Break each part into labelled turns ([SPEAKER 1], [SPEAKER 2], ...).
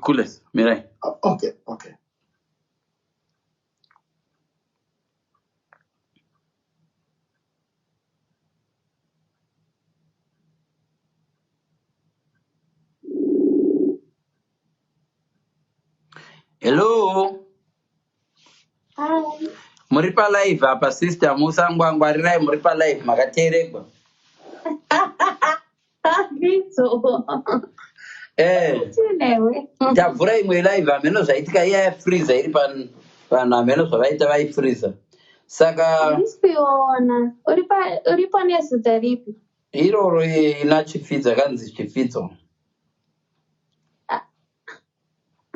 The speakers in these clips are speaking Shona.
[SPEAKER 1] Kules, mirai.
[SPEAKER 2] Okay.
[SPEAKER 1] Hello.
[SPEAKER 3] Hi.
[SPEAKER 1] Muri palive apa, sister, musangwangwarirai, muri palive makateeregwa.
[SPEAKER 3] Bizo. Tinewe.
[SPEAKER 1] Tavhura imwe live, hameno zvaitika, iya yafreeza iri vanhu, hameno zvavaita, vaifreeza. Saka
[SPEAKER 3] Handisi kuiona. Uripo nezita ripi?
[SPEAKER 1] Iroro ina Chifidza, kanzi Chifidzo.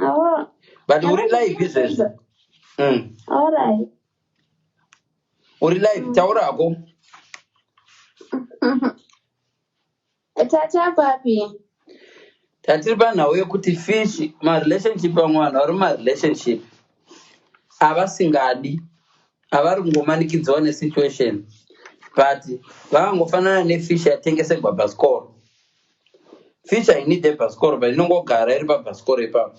[SPEAKER 3] Oh.
[SPEAKER 1] But uri live izvezvi.
[SPEAKER 3] All right.
[SPEAKER 1] Uri live, taurako.
[SPEAKER 3] Tata papi.
[SPEAKER 1] Tatiri panhau yekuti fish marelationship, vamwe vanhu vari mumarelationship avasingadi, avari kungomanikidziwa nesituation, but vakangofanana nefish yatengesegwa bhasikoro. Fish hainide bhasikoro, but inongogara iri pabhasikoro ipapo.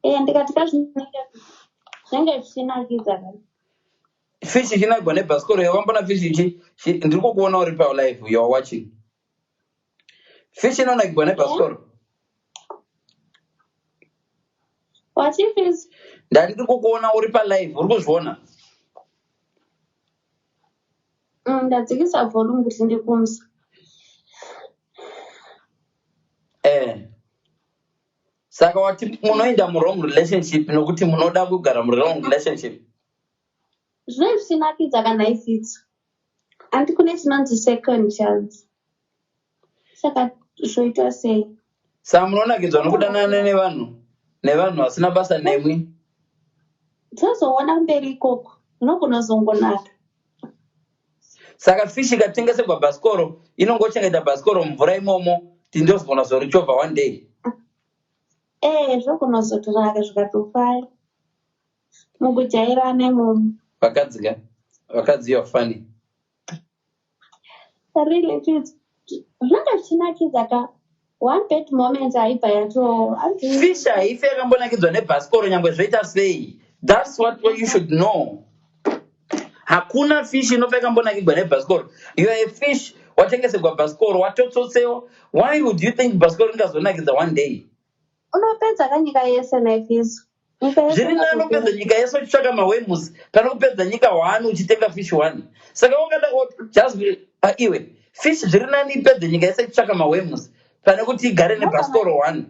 [SPEAKER 3] Ndikati kazvinenge zvinenge zvichinakidza ka.
[SPEAKER 1] Fish ichinagwa nebhasikoro, wambona fish ichi ndiri kukuona uri palive, you are watching. Fish inonakigwa nebhasikoro?
[SPEAKER 3] Wachifisi.
[SPEAKER 1] Ndati ndiri kukuona uri palive, uri kuzviona?
[SPEAKER 3] Ndadzikisa volume kuti ndikumsa.
[SPEAKER 1] Saka wati munoenda muwrong relationship nokuti munoda kugara muwrong relationship.
[SPEAKER 3] Zvinenge zvichinakidza kana ifitso. Handi kune chinonzi second chance. Saka zvoitwa sei?
[SPEAKER 1] Saka munonakidzwa nokudanana nevanhu vasina basa nemwi?
[SPEAKER 3] Tozoona kumberi ikoko. Zvinogona kuzongonaka.
[SPEAKER 1] Saka fish ikatengesegwa bhasikoro, inongochengeta bhasikoro mumvura imomo, tindozogona zorichovha one day.
[SPEAKER 3] Zvogona kuzotonaka zvikatofaya. Mukujairana imomo.
[SPEAKER 1] Vakadzi ka, vakadzi, you are funny.
[SPEAKER 3] Really, zvinenge zvichinakidza ka. One bad moment haibva yato.
[SPEAKER 1] Fish haifi yakambonakidzwa nebhasikoro, nyangwe zvoita sei. That's what you should know. Hakuna fish inofa yakambonakigwa nebhasikoro. You are a fish watengesegwa bhasikoro, watotsotsewa. Why would you think bhasikoro ringazonakidza one day?
[SPEAKER 3] Unopedza kanyika yese naifiso. Nyika yese.
[SPEAKER 1] Zviri nani upedza nyika yese uchitsvaka maworms pane kupedza nyika one uchitenga fish one. Saka wakada just iwe fish, zviri nani ipedze nyika yese ichitsvaka maworms pane kuti igare nebhasikoro one.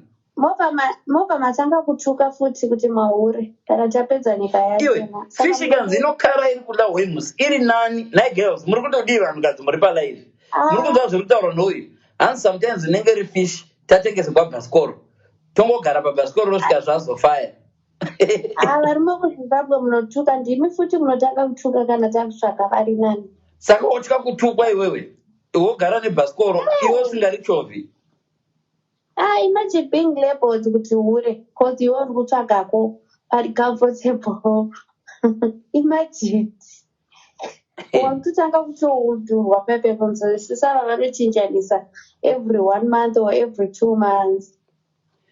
[SPEAKER 3] Mobva matanga kutuka futi kuti mahure kana tapedza nyika yacho.
[SPEAKER 1] Iwe, fish ikanzi inokara iri kuda worms, iri nani. Nai girls, muri kutodii? Vanhukadzi muri palive, muri kunzwa zviri kutaurwa nouyu. Hanzi sometimes inenge iri fish tatengesegwa bhasikoro, tongogara pabhasikoro rosvika zvazofaya.
[SPEAKER 3] Ah, varume kuZimbabwe munotuka, ndimi futi munotanga kutuka kana takutsvaga vari nani.
[SPEAKER 1] Saka wotya kutukwa iwewe, wogara nebhasikoro iwe usingarichovhi?
[SPEAKER 3] Ah, imagine being labeled kuti hure cause iwe uri kutsvagako pari comfortable. Imagine wakutotanga kutoudhurwa pepe kunzi sisava vanochinjanisa every one month or every 2 months.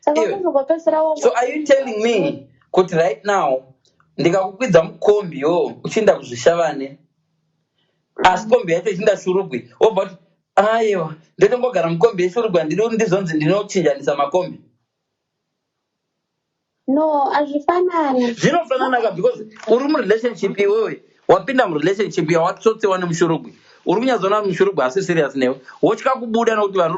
[SPEAKER 3] Saka
[SPEAKER 1] Iwe.
[SPEAKER 3] unozongopedzisira
[SPEAKER 1] So are you telling me kuti right now ndikakukwidza mukombi yo uchienda kuZvishavane, asi kombi yacho ichienda Shurugwi, wobva kuti aiwa, ndotongogara mukombi yeShurugwi, handidi kuti ndizonzi ndinochinjanisa makombi?
[SPEAKER 3] No, hazvifanani.
[SPEAKER 1] Zvinofanana ka, because uri murelationship iwewe, wapinda murelationship yawatsotsewa nemuShurugwi, uri kunyatsoona kuti muShurugwi asi serious newe, wotya kubuda nokuti vanhu